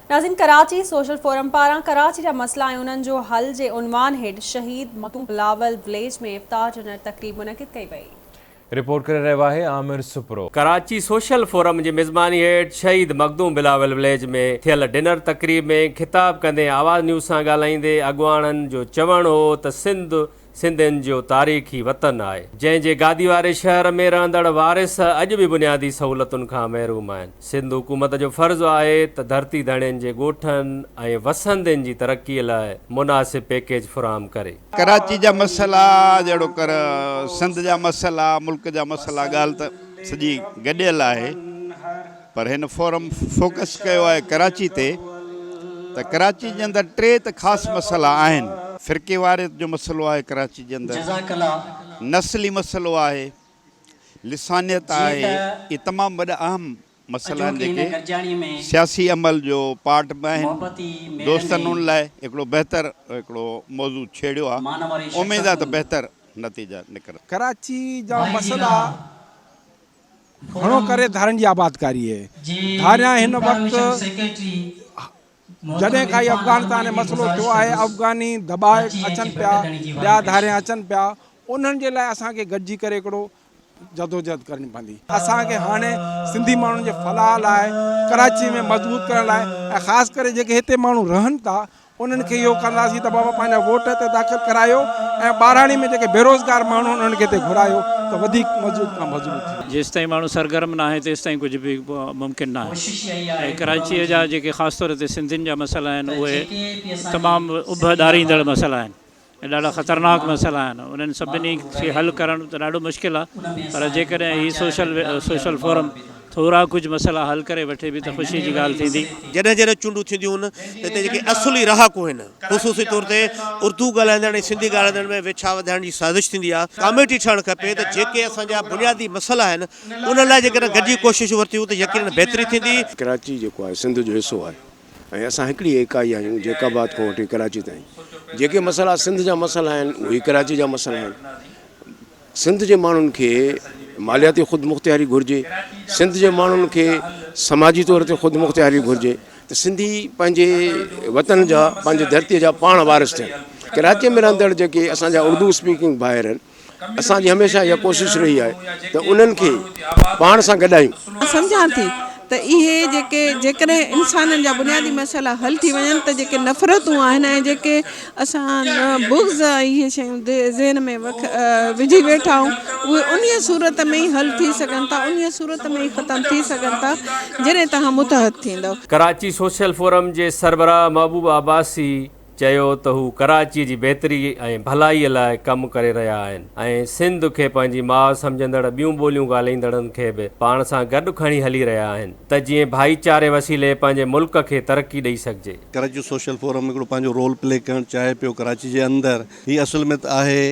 ناظرين Karachi social forum پاران ڪراچي جا مسئلا ۽ انهن جو حل جي عنوان هيٺ شهيد مخدوم بلاول وليج ۾ افطار ڊنر تقريب منعقد ڪئي وئي. رپورٽ ڪري رهيو آهي عامر سپرو. ڪراچي سوشل فورم جي ميزباني هيٺ شهيد مخدوم بلاول وليج ۾ ٿيل ڊنر تقريب ۾ خطاب ڪندي آواز نيوز سان ڳالهائيندي اڳواڻن جو چوڻ هو ته سنڌ سنڌين جو تاريخي وطن آهي، جنهن جي گادي واري شهر ۾ رهندڙ وارث اڄ به بنيادي سهولتن کان محروم آهن. سنڌ حڪومت جو فرض آهي ته ڌرتي ڌڻين جي ڳوٺن ۽ وسندين جي ترقي لاء مناسب پيڪيج فراهم ڪري. ڪراچي جا مسئلا جهڙوڪر سنڌ جا مسئلا، ملڪ جا مسئلا ڳالهه ته سڄي گڏيل آهي. پر هن فورم فوڪس ڪيو آهي ڪراچي تي ته ڪراچي جي اندر ٽي ته خاص مسئلا آهن. فرقيواريت جو مسئلو آهي ڪراچي جي اندر، نسلي مسئلو آهي، لسانيت آهي، اهي تمام وڏا اهم مسئلا آهن جيڪي سياسي عمل جو پارٽ به آهن. دوستن ان لاء هڪڙو بهتر هڪڙو موضوع ڇيڙيو آهي، اميد آهي ته بهتر نتيجا نڪرندا. ڪراچي جا مسئلا گهڻو ڪري ڌارين جي آبادڪاري اهي. ڌاريان هن وقت جڏهن کان هي افغانستان ۾ مسئلو ٿيو آهي افغاني دٻاء اچن پيا ٻيا ڌاريان اچن پيا انهن جي لاء اسان کي گڏجي ڪري هڪڙو جدوجهد ڪرڻي پوندي. اسان کي هاڻي سنڌي ماڻهن جي فلاح لاء ڪراچي ۾ مضبوط ڪرڻ لاء ۽ خاص ڪري جيڪي هتي ماڻهو رهن ٿا انهن کي اهو ڪنداسين ته بابا پنهنجا ووٽ هتي داخل ڪرايو ۽ ٻهراڙي ۾ جيڪي بيروزگار ماڻهو آهن انهن کي هتي گهرايو ته وڌيڪ مضبوط کان مضبوط ٿيندو. جيستائين ماڻهو سرگرم ناهي تيستائين ڪجهه به ممڪن ناهي ۽ ڪراچيء جا جيڪي خاص طور تي سنڌين جا مسئلا آهن اهي تمام اڀ ڏاريندڙ مسئلا آهن. ۽ ڏاڍا خطرناڪ مسئلا آهن انهن سڀني کي حل ڪرڻ ته ڏاڍو مشڪل آهي پر جيڪڏهن هي سوشل سوشل فورم ٿورا ڪجهه مسئلا حل ڪري وٺي به ته خوشي جي ڳالهه ٿيندي. جڏهن جڏهن چونڊون ٿينديون هن ته هتي جيڪي اصلي رهاڪو هن خصوصي طور تي اردو ڳالهائيندڙ ۽ سنڌي ڳالهائيندڙن ۾ ويڇا وڌائڻ جي سازش ٿيندي آهي. ڪاميٽي ٺهڻ کپي ته جيڪي اسان جا بنيادي مسئلا آهن انهن لاء جيڪڏهن گڏجي ڪوششون ورتيون ته يقينن بهتري ٿيندي. ڪراچي جيڪو آهي سنڌ جو حصو آهي. ۽ اسان هڪڙي ايڪائي آهيون جيڪب آباد کان وٺي ڪراچي تائين جيڪي مسئلا سنڌ جا مسئلا آهن اهي ڪراچي جا مسئلا آهن سنڌ جي ماڻهن کي مالياتي خود مختياري گهرجي سنڌ جي ماڻهن کي سماجي طور تي خود مختياري گهرجي ته سنڌي پنهنجي وطن جا پنهنجي ڌرتي جا پاڻ وارث ٿين ڪراچي ۾ رهندڙ جيڪي اسان جا اردو اسپيڪنگ ڀائر آهن اسان جي هميشه اها ڪوشش رهي آهي ته انهن کي پاڻ سان گڏايون. سمجهان ٿي ته اهي جيڪي جيڪڏهن انسانن جا بنيادي مسئلا حل ٿي وڃن ته جيڪي نفرتون آهن ۽ جيڪي اسان بغض ۽ اهي شيون ذهن ۾ وجهي ويٺا آهيون اهي انهيء صورت ۾ ئي حل ٿي سگهن ٿا انهيء صورت ۾ ئي ختم ٿي سگهن ٿا جڏهن توهان متحد ٿيندؤ. ڪراچي سوشل فورم جي سربراهه محبوب عباسي چيو ته هو ڪراچي جي بهتري ۽ ڀلائي لاء ڪم ڪري رهيا آهن ۽ سنڌ کي پنهنجي ماء سمجهندڙ ٻيون ٻوليون ڳالهائيندڙن کي به پاڻ سان گڏ کڻي هلي رهيا آهن ته جيئن ڀائيچاري وسيلي پنهنجي ملڪ کي ترقي ڏئي سگهجي. ڪراچي سوشل فورم هڪڙو پنهنجو رول پلي ڪرڻ چاهي پيو ڪراچي جي اندر هي اصل ۾ ته آهي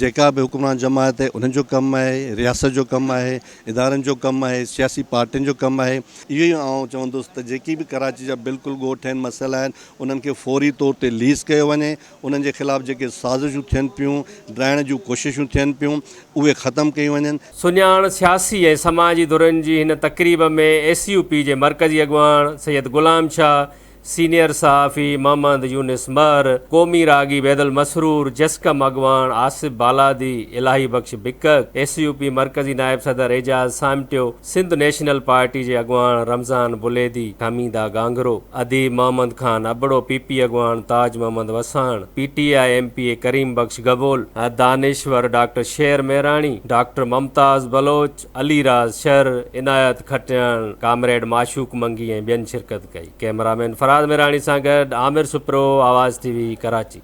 جيڪا به حڪمران جماعت آهي انهن جو ڪم آهي رياست جو ڪم آهي ادارن جو ڪم آهي سياسي پارٽين جو ڪم آهي اهو ئي آئون چوندس ته جيڪي به ڪراچي جا بلڪل ڳوٺ آهن مسئلا آهن انهن کي فوري طور تي ليز ڪيو وڃي، انهن جي خلاف جيڪي سازشون ٿين پيون، ڊاهڻ جون ڪوششون ٿين پيون، اهي ختم ڪيون وڃن. سڃاڻ سياسي ۽ سماجي ڌرين جي هن تقريب ۾ ايس يو پي جي مرڪزي اڳواڻ سيد غلام شاهه، سينيئر صحافي محمد يونس مهر، قومي راڳي بيدل مسرور، جسقم اڳواڻ Asif Baladi, Ilahi Bakhsh Bakak, S U P مرڪزي نائب صدر اعجاز سامٽيو، سنڌ نيشنل پارٽي جي اڳواڻ رمضان بليدي، حميده گانگهرو، اديب محمد خان ابڙو، پي پي اڳواڻ Taj Muhammad Wassan, P T I M P A Karim Bakhsh Gabol, دانشور ڊاڪٽر شير ميراڻي، ڊاڪٽر ممتاز بلوچ، علي راز شر، عنايت کٽياڻ، ڪامريڊ معشوق منگي ۽ ٻين شرڪت ڪئي. ڪئميرا مين فراز ميراڻي سان گڏ عامر سپرو، آواز ٽي وي، ڪراچي.